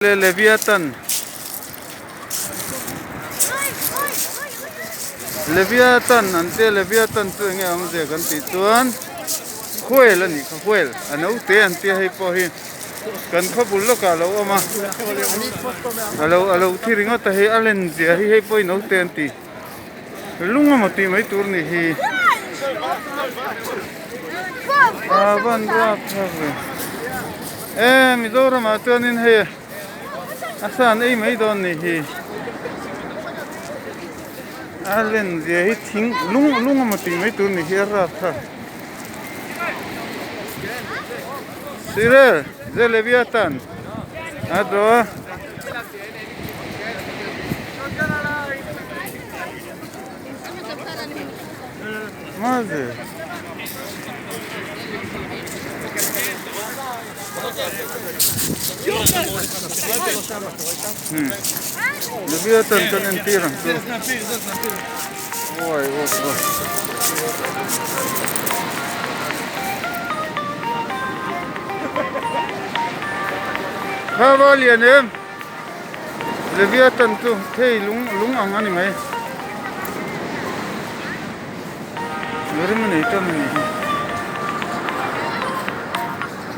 Le Leviathan Leviathan an tia Leviathan chu enge awmzia kan tih chuan whale a nih kha whale a naute an tia hei pawh hi kan khaw bul lawkah a lo awm a a lo a lo thi ringawt a hei a len zia hi hei pawh hi naute an ti lung emaw tih mai tur nih hi a van rap thlak ve e Mizoram ah chuanin hei a san ei mai dawn nih hi a len zia hi thing lung lung emaw tih mai tur nih hi a rap thlak Sirel Zeleviathan a dawh a. מה זה? Leviathan kan entir ang chu. Uai uai uai. Kha va lian em? Leviathan chu thei lung lung ang a ni mai. Ring a nei tan a ni hi.